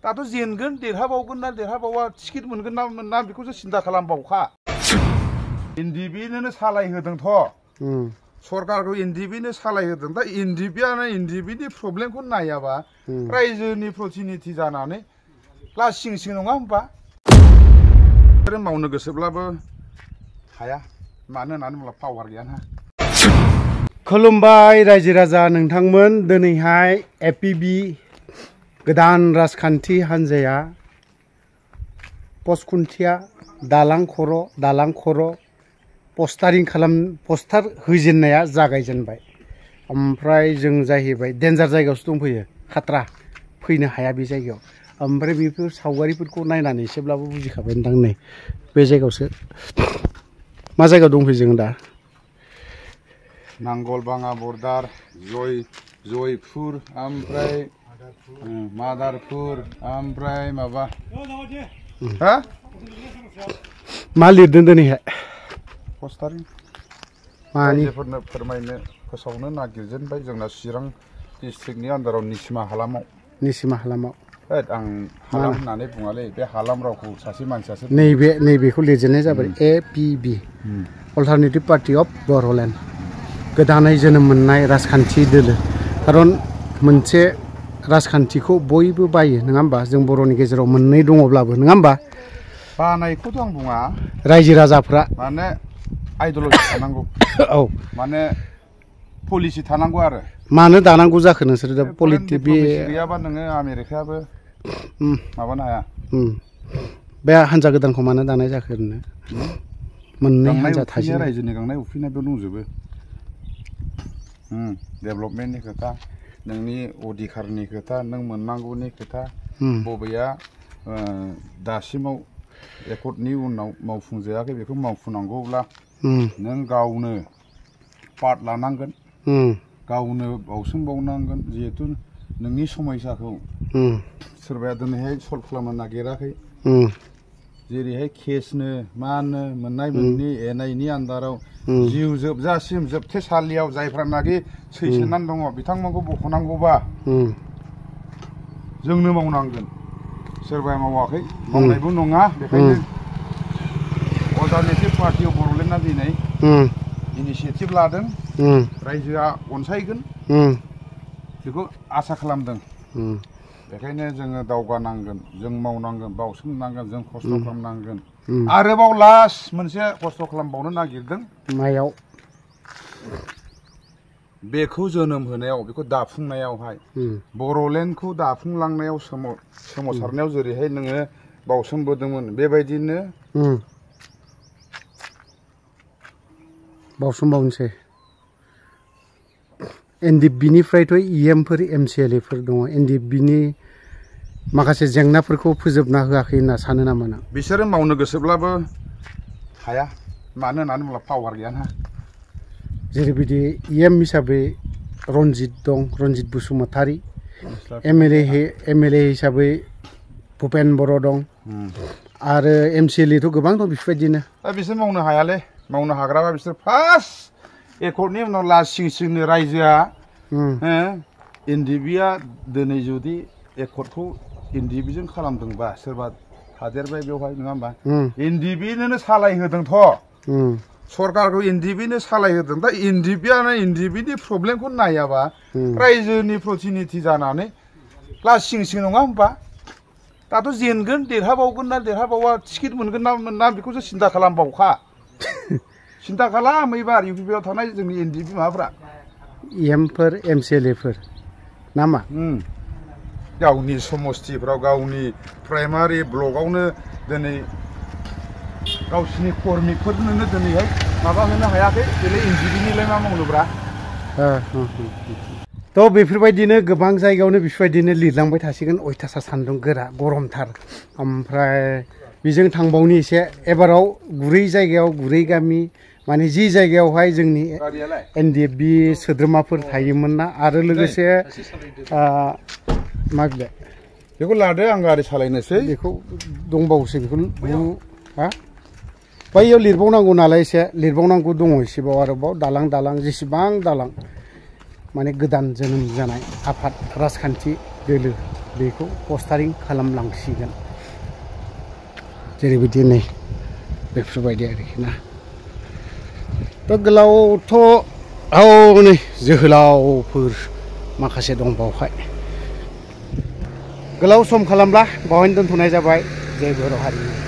दाथ' जेनगोन देरहाबावगोन ना देरहाबावा टिकेट मोनगोन ना मोना बेखौसो सिन्था खालामबावखा एनडिबिनो सालायहोदोंथ' सरकारखौ एनडिबिनो सालायहोदों दा एनडिबिनि प्रब्लेमखौ नायाबा रायजोनि प्रतिनिधि जानानै लासिं सिं नङा होमबा मावनो गोसोब्लाबो हाया मानो होननानै बुङोब्ला पावार गैयाना। खुलुमबाय रायजो राजा नोंथांमोन दिनैहाय एपिबि गोदान राजखान्थि हान्जाया पचखुन्थिया दालां खर' पस्टार होजेननाया जागायजेनबाय ओमफ्राय जों जाहैबाय डेन्जार जायगायावसो दंफैयो खात्रा फैनो हाया बे जायगायाव ओमफ्राय बेफोर सावगारिफोरखौ नायनानै एसेब्लाबो बुजिखाबाय नोंथां नै बे जायगायावसो मा जायगायाव दंफैयो जों दा नांगलबाङा बर्डार जयपुर ओमफ्राय मादारपुर ओमफ्राय माबा हा मा लिरदों दिनैहाय पस्टारिं मानिफोरनो फोरमायनो फोसावनो नागिरजेनबाय जोंना चिरां डिस्ट्रिक्टनि आन्दाराव निसिमा हालामाव आं हालाम होननानै बुङालै बे हालाम रावखौ सासे मानसियासो नैबेखौ लिरजेननाय जाबाय एपिबि अल्टारनेटिभ पार्टि अफ बर'लेण्ड गोदानै जोनोम मोननाय राजखान्थि दोलो खारन मोनसे राजखान्थिखौ बयबो बायो नङा होमबा जों बर'नि गेजेराव मोननै दङब्लाबो नङा होमबा बानायखौथ' आं बुङा रायजो राजाफ्रा माने आइडिय'लजि थानांगौ औ माने पलिसि थानांगौ आरो मानो दानांगौ जाखो नोंसोर दा पलिटिक बे गैयाबा नोङो आमेरिकायाबो माबानो हाया बे हान्जा गोदानखौ मानो दानाय जाखो ओरैनो मोननै हान्जा थायो रायजोनि गांनाय उखैनाय बेयाव दंजोबो डेभेलपमेन्टनि खोथा नोंनि अधिकारनि खोथा नों मोननांगौनि खोथा बबेया दासिमाव एकर्डनि उनाव मावफुंजायाखै बेखौ मावफुंनांगौब्ला नों गावनो पार्ट लानांगोन गावनो बावसोमबावनांगोन जिहेतु नोंनि समयसाखौ सोरबाया दिनैहाय सल्भ खालामनो नागिराखै जेरैहाय केसनो मानो मोननाय मोननि एनायनि आन्दाराव जिउ जोबजासिम जोबथेसालियाव जायफ्रानाखि सैसोनानै दङ बिथांमोनखौ बख'नांगौबा जोंनो मावनांगोन सोरबाया मावाखै मावनायबो नङा बेखायनो अल्टारनेटिभ पार्टि अफ बर'लेण्डआ दिनै इनिसियेटिभ लादों रायजोआ अनसायगोन बेखौ आसा खालामदों बेखायनो जोङो दावगानांगोन जों मावनांगोन बावसोमनांगोन जों खस्थ' खालामनांगोन आरोबाव लास्ट मोनसे खस्थ' खालामबावनो नागिरदों मायाव बेखौ जोनोम होनायाव बेखौ दाफुंनायावहाय बर'लेण्डखौ दाफुंलांनायाव सोमावसारनायाव जेरैहाय नोङो बावसोमबोदोंमोन बेबायदिनो बावसोमबावनोसै एनडिबिनिफ्रायथ' इएमफोर एमसिएलएफोर दङ एनडिबिनि माखासे जेंनाफोरखौ फोजोबना होआखै होनना सानो नामा नों बिसोरो मावनो गोसोब्लाबो हाया मानो होननानै बुङोब्ला पावार गैयाना जेरैबायदि इएम हिसाबै रनजित बसुमतारी एमएलए हिसाबै भुपेन बर' दं आरो एमसिएलएथ' गोबां दं बेफोरबायदिनो दा बिसोर मावनो हायालै मावनो हाग्राबा बिसोर फार्स्ट एकर्डनि उनाव लासिं सिंनो रायजोआ एनडिबिया दिनै जुदि एकर्डखौ एनडिबिजों खालामदोंबा सोरबा थादेरबाय बेवहाय नङा होमबा एनडिबिनो सालायहोदोंथ' सरकारखौ एनडिबिनो सालायहोदों दा एनडिबिनि प्रब्लेमखौ नायाबा रायजोनि प्रतिनिधि जानानै लासिं सिं नङा होमबा दाथ' जेनगोन देरहाबावगोन ना देरहाबावा टिकेट मोनगोन ना मोना बेखौसो सिन्था खालामबावखा सिन्था खालाम एबार इउपिपिआव थानाय जोंनि एनडिबि माबाफ्रा इएमफोर एमसिएलएफोर नामा गावनि समस्थिफ्राव गावनि प्राइमारि ब्लकआवनो दिनै गावसिनि कर्मिफोरनो दिनैहाय माबा होनो हायाखै बेलाय एनडिबिनिलाय मा मावनोब्रा थ' बेफोरबायदिनो गोबां जायगायावनो बेफोरबायदिनो लिरलांबाय थासिगोन अयथासार सान्दुं गोरा गरमथार ओमफ्राय बेजों थांबावनि एसे एबाराव गुरै जायगायाव गुरै गामि माने जि जायगायावहाय जोंनि एनडिएफबि सोद्रोमाफोर थायोमोन ना आरो लोगोसे मा बिलाय बेखौ लादो आं गारि सालायनोसै बेखौ दंबावोसो बेखौ हा बैयाव लिरबावनांगौ नालाय एसे लिरबावनांगौ दङ एसेबाव आरोबाव दालां जेसेबां दालां माने गोदान जोनोम जानाय आफाद राजखान्थि दोलो बेखौ पस्टारिं खालामलांसिगोन जेरैबायदि नै बेफोरबायदि आरोखि ना दा गोलावथ' नै जोहोलावफोर माखासे दं बावहाय गोलाव सम खालामब्ला बावहायनो दोनथ'नाय जाबाय जय बर' हारि।